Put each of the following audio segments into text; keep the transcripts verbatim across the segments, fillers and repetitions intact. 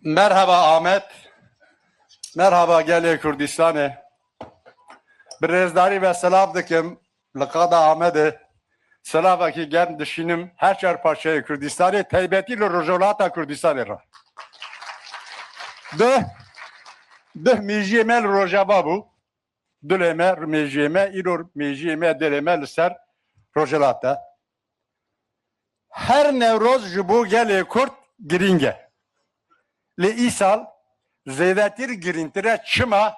Merhaba Amed. Merhaba gelê Kurdistanê. Bi rêzdarî ve selav dikim li qada Amedê. Selavekî germ dişînim her çar parçeyê Kurdistanê, taybetî li Rojhilata Kurdistanê re. Duh, duh mêjiyê me li Rojava bû. Dilê me, mêjiyê me, îro mêjiyê me, dilê me li ser Rojhilat e. Her Newroz ji bo gelê Kurd girîng e. Lê îsal zêdetir girîngtir e. Çima?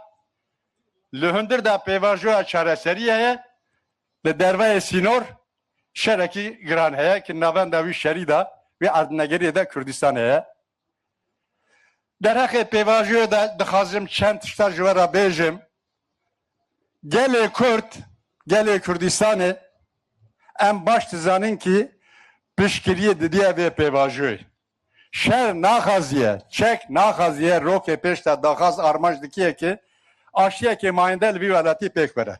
Li hundir de pêvajoya çareseriyê heye, li derveyê sînor şerekî giran heye ki navenda wî şerî de, wî erdnegeriyê de Kurdistan heye. Derheqê pêvajoyê de dixwazim çend tişta ji we re bêjim. Gelê Kurd, gelê Kurdistanê em baş dizanin ki piştgiriyê didiye vê pêvajoyê. Şer naxaziye, çek naxaziye, rokê pêş de daxwaz armanc dikiye ki aştiyekê mayînde li vî welatî pêk were.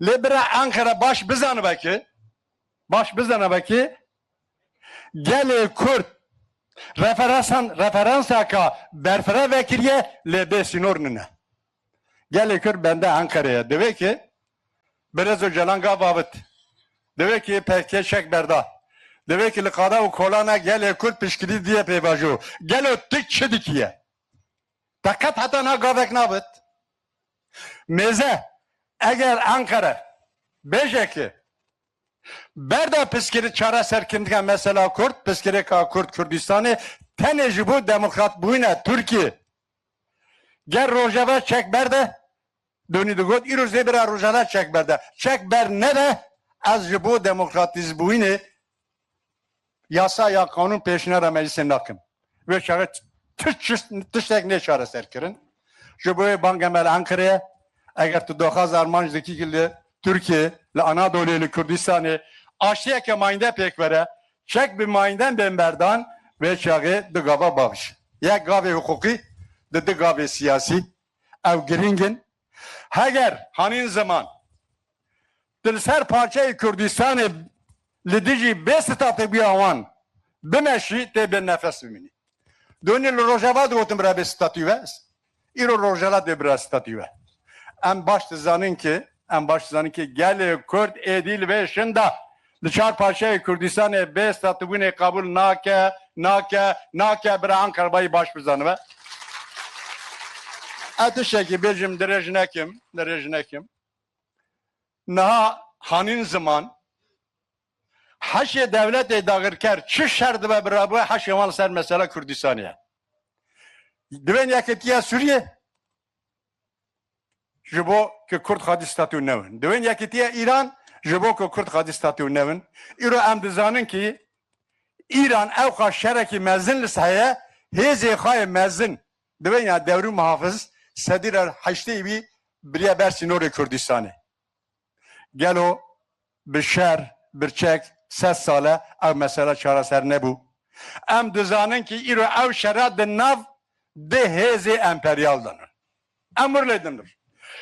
Lê bira Enqere baş bizanibe ki, baş bizanibe ki gelê Kurd referansan, referansaka berfireh vekiriye lê bê sînor nine. Gelê Kurd bende Enqereye. Divê ki Birêz Ocalan gav avit. Divê ki P K K çek berda. Divê ki li qada û kolana gelê Kurd piştgirî diye pêvajo. Gelo tu çi dikiye? Te qet heta niha gavek navit. Mêze, eger Enqere bêje ki berda piskirî çareserkirina mesela Kurd, piskirêka Kurd Kurdistanê tenê ji bo demokratbûyîna Tirkiyê. Ger Rojava çek berde, donî digot, îro zê bira Rojava çek berde. Çek ber nede, ez ji bo demokratîzbûyînê yasa ya qanûn pêşniyara meclisê nakim. Vê çaxê tu çi-, tiştek nê çareser kirin. Ji bo wê banga me li Enqerê ye. Eger tu daxwaz armanc dikî ki li Tirkiye, li Anadolê, li Kurdistanê aştiyeke mayînde pêk were, çek bi mayînden bên berdan, vê çaxê du gava bavij. Yek gavê hiqûqî, di du gavê siyasî. Ew giring in. Heger hanîn ziman tu li ser parçeyê Kurdistanê li dijî bê statûbûya wan bimeşî, tê bê nefes bimînî. Donî li Rojava digotin bira bê statû ve. Îro Rojava dê bira statû ve. Em baş dizanin ki, em baş dizanin ki gelê Kurd êdî li vê şinda li çar parçeyê Kurdistanê bê statûbûnê qebûl nake, nake, nake, bira Enqerbayî baş bizanibe. Ez tiştekî bêjim, dirêj nekim, dirêj nekim. Niha hanîn ziman heşê dewletê dagirker çi şer dibe birabû heşê wan li ser mesela Kurdistanê ye. Divên Yekîtiya Sûriye ji bo ku Kurd xwedî statû newin. Divên Yekîtiya Îran ji bo ku Kurd xwedî statû newin. Îro em dizanin ki Îran ewqa şerekî mezin li heye, hêzê xwe yê mezin, divên ya dewrû muhafiz, sedî re heştê wî biriye ber sînorê Kurdistanê. Gelo bi şer, birçek, sed sal e ew mesele çareser nebû? Em dizanin ki îro ew şera di nav di hêzê emperyal de ne. Em wir lê dinir.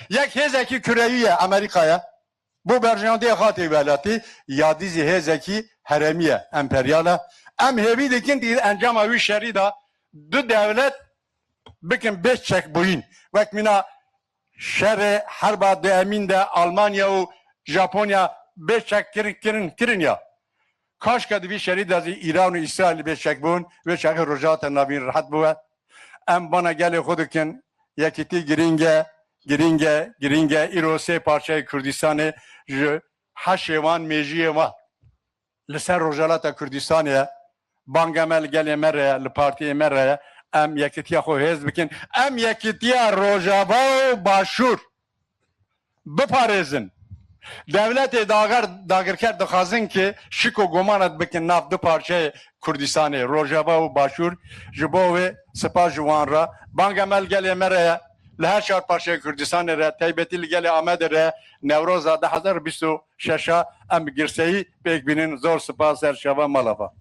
Yek hêzekî kureyî ye, Amerîka ye. Bo berjandiyê xwe tê welatî, ya dî zî hêzekî herêmî ye, emperyal e. Em hêvî dikin di encama wî şerî de du dewlet bikin bê çekbûyîn. Wek mîna şerê herba duemîn de Almanya û Japonya bê çek kirin, kirin, kirin ya. Kaşka di vî şerî de zî Îran û Îsraîl bê çek bûn, wê çaxê Rojhilata Navîn rehet bibe. Em bana gelê xwe dikin, yekîtî girîng e, girîng e, girîng e. Îro sê parçeyê Kurdistanê ji heşê wan, mêjiyê wan li ser Rojhilata Kurdistanê ye. Banga me li gelê me re ye, li partiyê me re ye. Em yekîtiya xwe hêz bikin. Em yekîtiya Rojava û Başûr biparêzin. Dewletê dager, dagirker dixwazin ki şik û gomanet bikin nav du parçeyê Kurdistanê, Rojava û Başûr. Ji bo wê spas ji wan re. Banga me li gelê me re ye, li her çar parçeyê Kurdistanê re, taybetî li gelê Amedê re, Newroza du hezar bîst û şeş a em bi girseyî pêk bînin. Zor spas, ser çava, mala va.